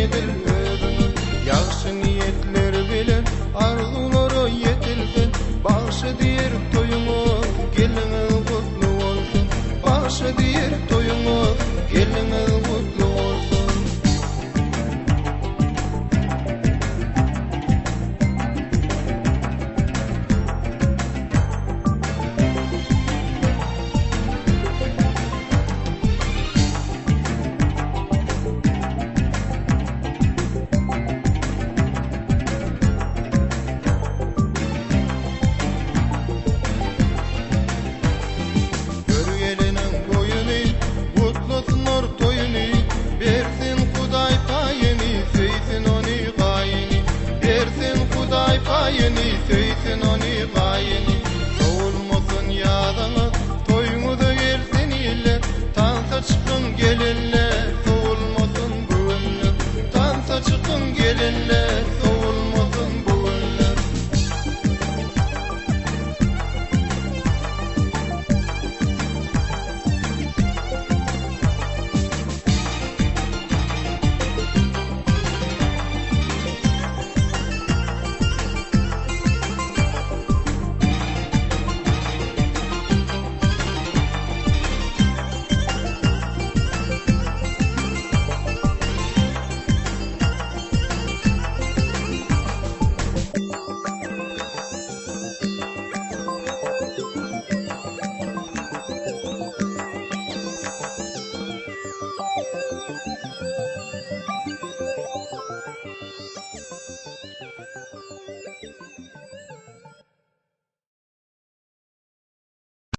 edil özüňiz. Ýagşy niýetler bilen arzuwlara ýetilsin. Bagşy diýer toýuňyz, gelniňiz gutly bolsun. Bagşy diýer toýuňyz, gelniňiz gutly bolsun. Gör geliniň boýuny, gutlasynlar toýuny, Bersin Hudaý paýyny, söýsün ony gaýyny. Bersin Hudaý paýyny, söýsün ony gaýyny. Sowulmasyn ýazyňyz, toýuňyza gelsin iller. Tansa çykyň gelinler, sowulmasyn bu günler. Tansa çykyň gelinler, sowulmasyn bu günler.